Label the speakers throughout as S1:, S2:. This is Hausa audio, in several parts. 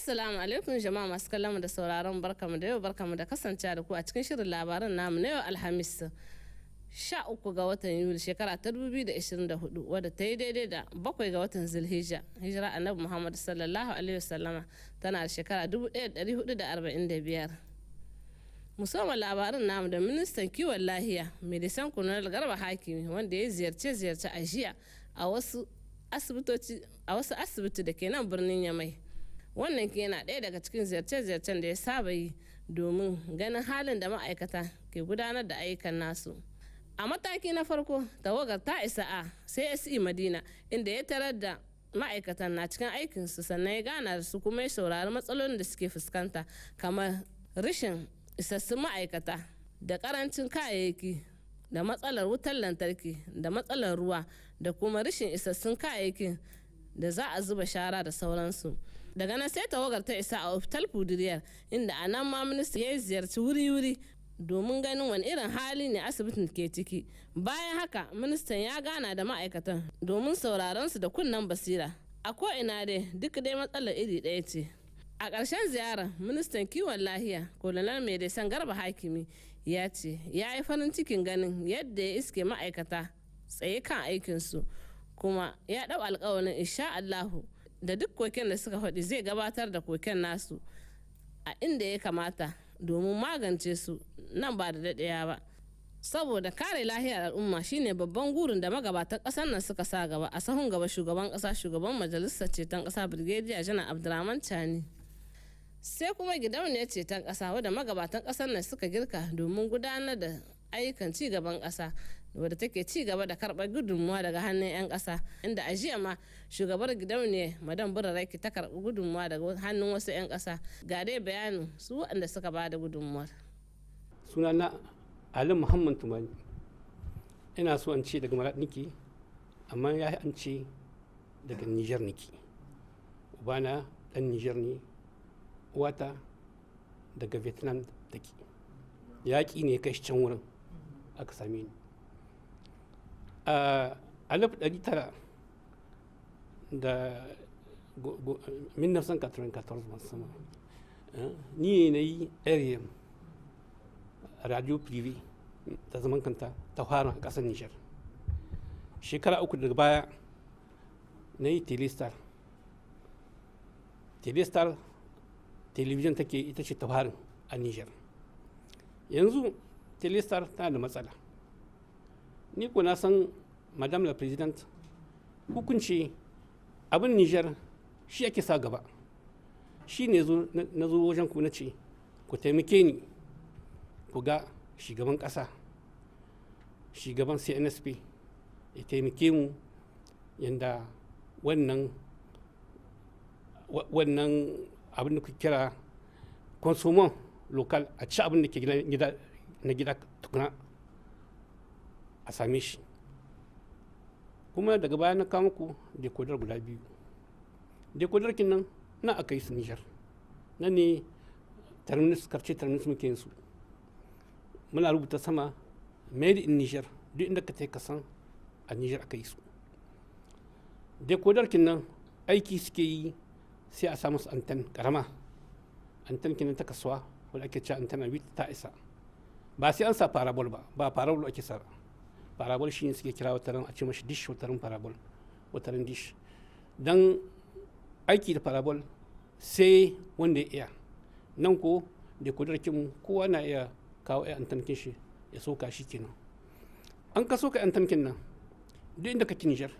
S1: Assalamu alaikum jama'a masu kallon da sauraron, barkamu da yau, barkamu da kasancewa da ku a cikin shirin labaran namu na yau Alhamis 13 ga watan Yuli shekara ta 2024, wadda ta yi daidai da 7 ga watan Zulhijja, hijira Annabi Muhammad sallallahu alaihi wasallama tana da shekara 1445. Musamman labarin namu da ministan kiwon lahiya, Médecin Colonel Garba Hakimi, wanda ya ziyarce-ziyarce a jiya a wasu asibiti da ke nan birnin Yamai. Wannan ke yana ɗaya daga cikin ziyarce-ziyarcen da ya saba yi domin ganin halin da ma'aikata ke gudanar da ayyukan nasu. A mataki na farko, tawagar ta isa a CSE Madina, inda ya tarar da ma'aikatan na cikin aikinsu, sannan ya gana da su kuma ya saurari matsalolin da suke fuskanta, kamar rashin isassun ma'aikata da karancin kayayyaki da matsalar wutar lantarki da matsalar ruwa da kuma rashin isassun kayayyakin da za a zuba shara da sauransu. Daga nan sai tawagar ta isa a Hôpital Poudrère, inda a nan ma minista ya ziyarci wuri-wuri domin ganin wani irin hali ne asibitin ke ciki. Bayan haka, ministan ya gana da ma'aikatan domin sauraron su da kunnen basira. A ko'ina dai duk dai matsalar iri ɗaya ce. A ƙarshen ziyarar, ministan kiwon lahiya, Colonel Médecin Garba Hakimi, ya ce ya yi farin cikin ganin yadda ya iske ma'aikata tsaye kan aikinsu, kuma ya ɗau alkawalin insha Allahu da duk koken da suka faɗi zai gabatar da koken nasu a inda ya kamata domin magance su nan ba da daɗewa ba, saboda kare lahiyar al'umma shine babban gurin da magabatan ƙasar nan suka sa gaba, a sahun gaba shugaban ƙasa, shugaban Majalisar Ceton Ƙasa, Brigadier Janar Abdurrahman Chani. Sai kuma gidauniyar ceton ƙasa wadda magabatan ƙasar nan suka girka domin gudanar da ayyukan ci gaban ƙasa, wadda take ci gaba da karɓar gudunmuwa daga hannun 'yan ƙasa, inda a jiya ma shugabar gidauniyar, Madam Buraraki, ta karɓi gudunmuwa daga hannun wasu 'yan ƙasa. Ga dai bayanin su waɗanda suka ba da gudunmuwar.
S2: Sunana Ali Muhammad Tumani. Ina so an ce daga Maraɗi niki, amma ya an ce daga Niger niki. Ubana ɗan Niger ne, uwata daga Vietnam take. Yaƙi ne kai shi can wurin aka same ni a 1994, musamman ni ne na yi RIM, radio privé ta zaman kanta ta fara a ƙasar Nijar. Shekara 3 daga baya na yi Telestar. Telestar television take, ita ce ta farin a Nijar. Yanzu Telestar tana da matsala. Ni ko na san, Madame la Présidente, hukunci abin Nijar shi ake sa gaba. Shi ne na zo wajen ku na ce ku taimake ni ku ga shugaban ƙasa, shugaban CNSP, ya taimake mu yadda wannan abin da kuke kira consommons local, a ci abin da ke na gida tukuna a same shi. Kuma daga baya na kawo muku décodeur guda biyu. Décodeur kin nan na aka yi su Nijar, nan ne Terminus, quartier Terminus muke yin su. Muna rubuta sama "Made in Niger". Duk inda ka tai ka san a Niger aka yi su. Décodeur kin nan aiki suke yi, sai a samu su antenne karama, antenne kin ta kasuwa wanda ake cewa antenne 8 ta isa, ba sai an sa parabole ba. Ba parabole ake sa ba. Parabole shine suke kira wataran a ce mashi dish, wataran parabole, wataran dish. Dan aiki da parabole sai wanda ya iya. Nan ko décodeur kin kowa na iya kawo ya antenne kin shi ya soka shi kenan. An ka soka antenne kin nan, duk inda kake Niger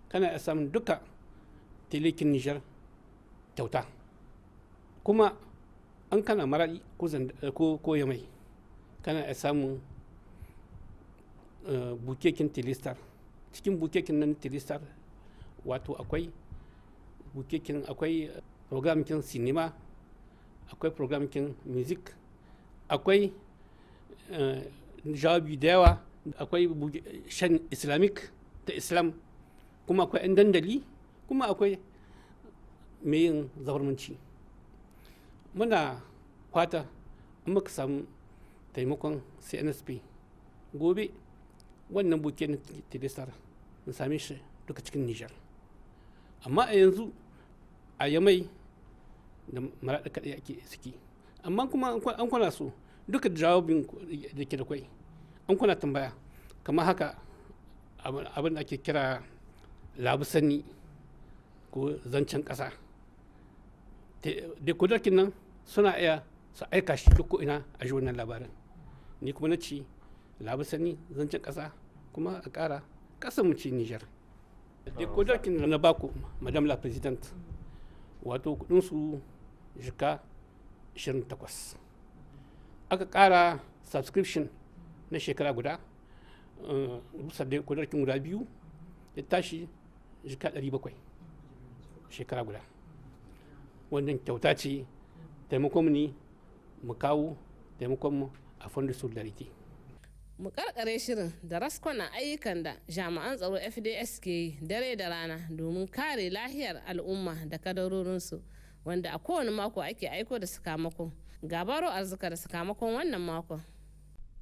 S2: kana iya samun duka télé kin Niger kyauta. Kuma an kana Maradi ko Yamai, kana iya samun bouquet kin Telestar. Cikin bouquet kin nan Telestar, wato akwai bouquet kin, akwai programme kin cinéma, akwai programme kin music, akwai jawabi da yawa, akwai chaîne islamique ta Islam, kuma akwai 'yan dandali, kuma akwai mai yin zabarmanci. Muna fata in muka samu taimakon CNSP, gobe wannan bouquet na Telestar mun same shi duka cikin Nijar. Amma a yanzu a Yamai Da Maraɗi kaɗai ake suke. Amma kuma an kwana so duka jawabin da ke da kwai, an kuna tambaya kamar haka, abin da ake kira labusani ko zancen ƙasa, dekodarkin nan suna iya su aika shi duk ina a ji wannan labarin. Ni kuma na ci labusani zancen ƙasa, kuma a ƙara ƙasar mu ce Nijar. Dekodarkin na baku, Madame la Présidente, wato kudinsu jika 28, aka ƙara subscription na shekara guda bisa dekodarkin guda biyu, ya tashi jika 700 shekara guda. Wannan kyauta ce, taimakon ne mu kawo taimakon mu a Fonds de solidarité.
S1: Mu karkare shirin da raskwana ayyukan da jami'an tsaro FDS ke yi dare da rana domin kare lahiyar al'umma da kadarorinsu, wanda a kowane mako ake aiko da sakamako. Gabaro Arzika da sakamakon wannan makon.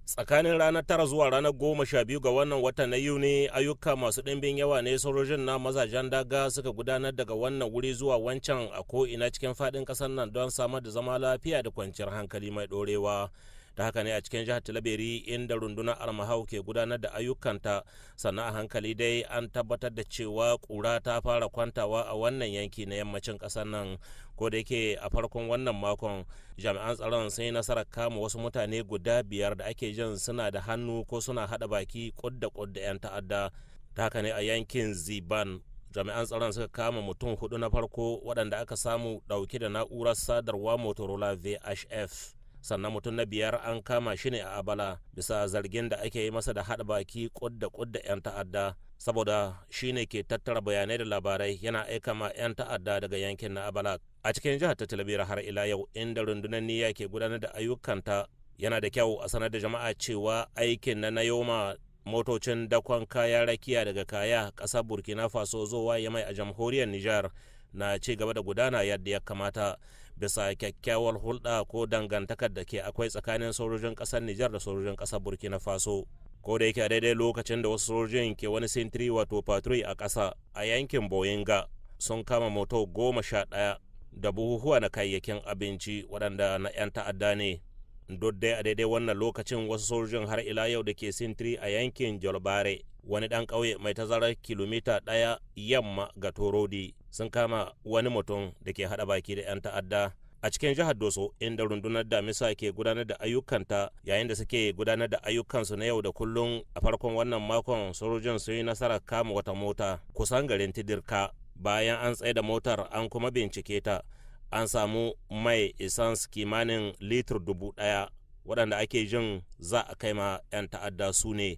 S3: Tsakanin ranar 9 zuwa ranar 12 ga wannan watan na Yuni, ayyuka masu ɗimbin yawa ne sojojin na mazajen daga suka gudanar daga wannan wuri zuwa wancan a ko'ina cikin faɗin ƙasar nan don samar da zama lafiya da kwanciyar hankali mai ɗorewa. Ta haka ne a cikin jihar Tilaberi, inda rundunar Armahau ke gudanar da ayyukanta sannan a hankali dai, an tabbatar da cewa kura ta fara kwantawa a wannan yanki na yammacin kasar nan. Ko da yake a farkon wannan makon jami'an tsaron sun yi nasarar kama wasu mutane guda biyar da ake jin suna da hannu ko suna hada baki kudda kudda 'yan ta'adda. Ta haka ne a yankin Ziban, jami'an tsaron suka kama mutum hudu na farko waɗanda aka samu ɗauke da na'urar sadarwa Motorola VHF. Sannan mutum na biyar an kama shi ne a Abala bisa zargin da ake yi masa da haɗa baki kudda kudda 'yan ta'adda, saboda shi ne ke tattara bayanai da labarai yana aika ma 'yan ta'adda daga yankin na Abala. A cikin jihar ta Tilaberi har ila yau, inda rundunar Niyya ke gudanar da ayyukanta, yana da kyau a sanar da jama'a cewa aikin na nayoma motocin dakon kaya rakiya daga Kaya, ƙasar Burkina Faso, zuwa Yamai a jamhuriyar Nijar na ci gaba da gudana yadda ya kamata, bisa kyakkyawar hulɗa ko dangantakar da ke akwai tsakanin sojojin ƙasar Nijar da sojojin ƙasar Burkina Faso. Ko da yake a daidai lokacin da wasu sojojin ke wani sintiri, wato patrouille, a ƙasa a yankin Boyinga, sun kama moto 11 da buhuhuwa na kayayyakin abinci waɗanda na 'yan ta'adda ne. Duk dai a daidai wannan lokacin, wasu sojojin har ila yau da ke sintiri a yankin Jolbare, wani ɗan ƙauye mai tazarar kilomita 1 yamma ga Torodi, sun kama wani mutum da ke haɗa baki da 'yan ta'adda. A cikin jihar Doso, inda rundunar Damisa ke gudanar da ayyukanta, yayin da suke gudanar da ayyukansu na yau da kullum, a farkon wannan makon sojojin sun yi nasarar kama wata mota kusan garin Tidirka. Bayan an tsaye da motar an kuma bincike ta, an samu mai essence kimanin litir 1000 waɗanda ake jin za a kai ma 'yan ta'adda su ne.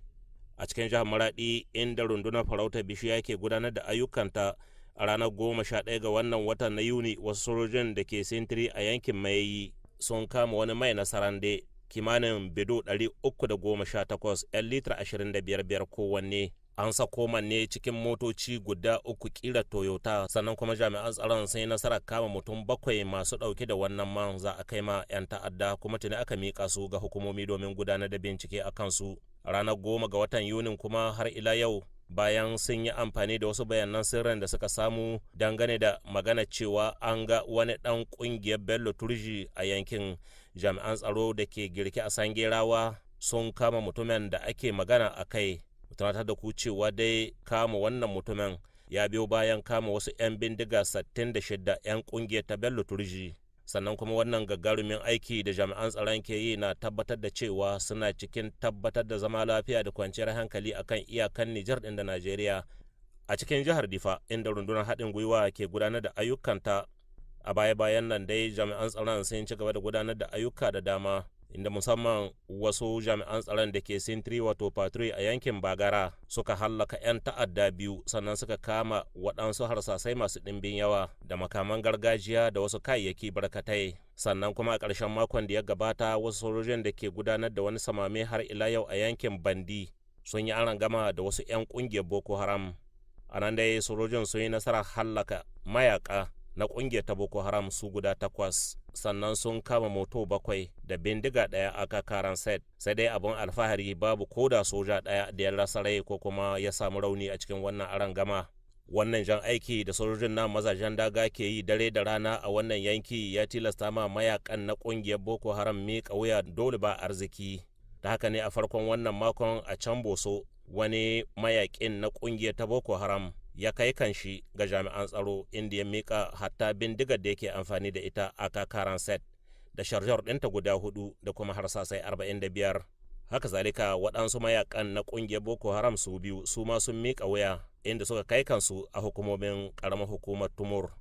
S3: A cikin jihar Maradi, inda rundunar farautar bishiya ke gudanar da ayyukanta, a ranar 11 ga wannan watan na Yuni, wasu sojojin da ke sintiri a yankin Mayayi sun kama wani mai na Sarande kimanin bido 318, 'yan litar 25 kowanne. An sako manne cikin motoci guda uku kira Toyota. Sannan kuma jami'an tsaron sun yi nasarar kama mutum bakwai masu ɗauke da wannan man za a kai ma 'yan ta'adda, kuma tuni aka miƙa su ga hukumomi domin gudanar da bincike a kansu. Ranar 10 ga watan Yunin kuma har ila yau, bayan sun yi amfani da wasu bayanan sirrin da suka samu dangane da magana cewa an ga wani ɗan ƙungiyar Bello Turji a yankin, jami'an tsaro da ke girke a Sangerawa sun kama mutumin da ake magana a kai. Tunatar da ku cewa dai kama wannan mutumin ya biyo bayan kama wasu 'yan bindiga 66 'yan kungiyar ta Bello Turji. Sannan kuma wannan gagarumin aiki da jami'an tsaron ke yi na tabbatar da cewa suna cikin tabbatar da zama lafiya da kwanciyar hankali akan iyakan Nijar ɗin da Najeriya. A cikin jihar Difa, inda rundunar haɗin gwiwa ke gudanar da ayyukanta, a baya-bayan nan dai jami'an tsaron sun ci gaba da gudanar da ayyuka da dama, inda musamman wasu jami'an tsaron da ke sintiri, wato patrouille, a yankin Bagara suka hallaka 'yan ta'adda biyu, sannan suka kama waɗansu harsasai masu ɗimbin yawa da makaman gargajiya da wasu kayayyaki barkatai. Sannan kuma a ƙarshen makon da ya gabata, wasu sojojin da ke gudanar da wani samame har ila yau a yankin Bandi sun yi gama da wasu 'yan ƙungiyar Boko Haram. A nan dai sojojin sun yi nasarar hallaka mayaka na ƙungiyar ta Boko Haram su guda takwas, sannan sun kama moto bakwai da bindiga ɗaya aka karan set. Sai dai abun alfahari, babu koda soja ɗaya da ya rasa rai ko kuma ya samu rauni a cikin wannan arangama. Wannan jan aiki da sojojin na mazajen daga ke yi dare da rana a wannan yanki ya tilasta ma mayakan na kungiyar Boko Haram miƙa wuya dole ba arziki. Da haka ne a farkon wannan makon a can Boso, wani mayakin na kungiyar ta Boko Haram ya kai kanshi ga jami'an tsaro, inda ya mika hatta bindigar da yake amfani da ita a kakaran set da chargeur ɗinta guda hudu da kuma harsasai 45. Haka zalika, waɗansu mayakan na ƙungiyar Boko Haram su biyu su ma sun miƙa wuya, inda suka kai kansu a hukumomin ƙaramar hukumar Tumur.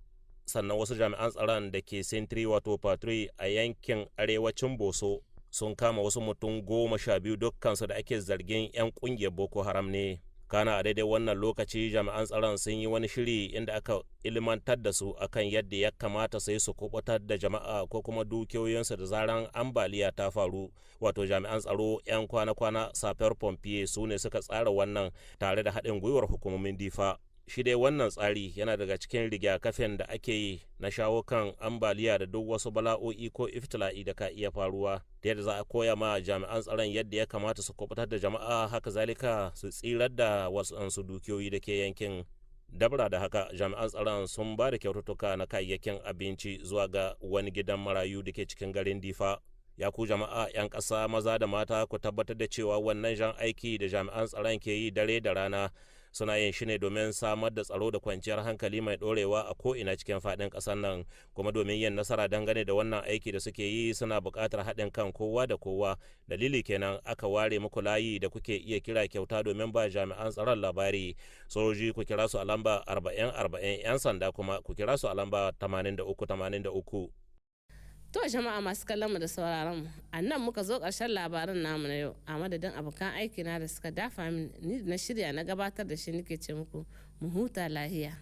S3: Sannan wasu jami'an tsaron da ke sintiri, wato patrouille, a yankin arewacin Boso sun kama wasu mutum 12, dukkansu da ake zargin 'yan ƙungiyar Boko Haram ne. Kana a daidai wannan lokaci jami'an tsaron sun yi wani shiri inda aka ilimantar da su akan yadda ya kamata sai su kubutar da jama'a ko kuma dukiyoyinsu da zaran ambaliya ta faru. Wato jami'an tsaro 'yan kwana-kwana, sapeurs-pompiers, su ne suka tsara wannan tare da haɗin gwiwar hukumomin Difa. Shi dai wannan tsari yana daga cikin rigakafin da ake yi na shawo kan ambaliya da duk wasu bala'o'i ko iftila'i da ka iya faruwa, da yadda za a koya ma jami'an tsaron yadda ya kamata su kubutar da jama'a, haka zalika su tsirar da wasu dukiyoyi da ke yankin. Dabra da haka, jami'an tsaron sun ba da kyaututtuka na kayayyakin abinci zuwa ga wani gidan marayu da ke cikin garin Difa. Ya ku jama'a 'yan ƙasa, maza da mata, ku tabbatar da cewa wannan jan aiki da jami'an tsaron ke yi dare da rana suna yin shi ne domin samar da tsaro da kwanciyar hankali mai ɗorewa a ko'ina cikin faɗin ƙasar nan. Kuma domin yin nasara dangane da wannan aiki da suke yi, suna buƙatar haɗin kan kowa da kowa. Dalili kenan aka ware muku layi da kuke iya kira kyauta domin ba jami'an tsaron labari. Sojoji, ku kira su a lamba 40 40. 'Yan sanda kuma, ku kira su a lamba 83 83.
S1: To jama'a masu kallon mu da sauraron mu, a nan muka zo ƙarshen labarin namu na yau. A madadin abokan aiki na da suka dafa min, ni na shirya na gabatar da shi nake ce muku mu huta lahiya.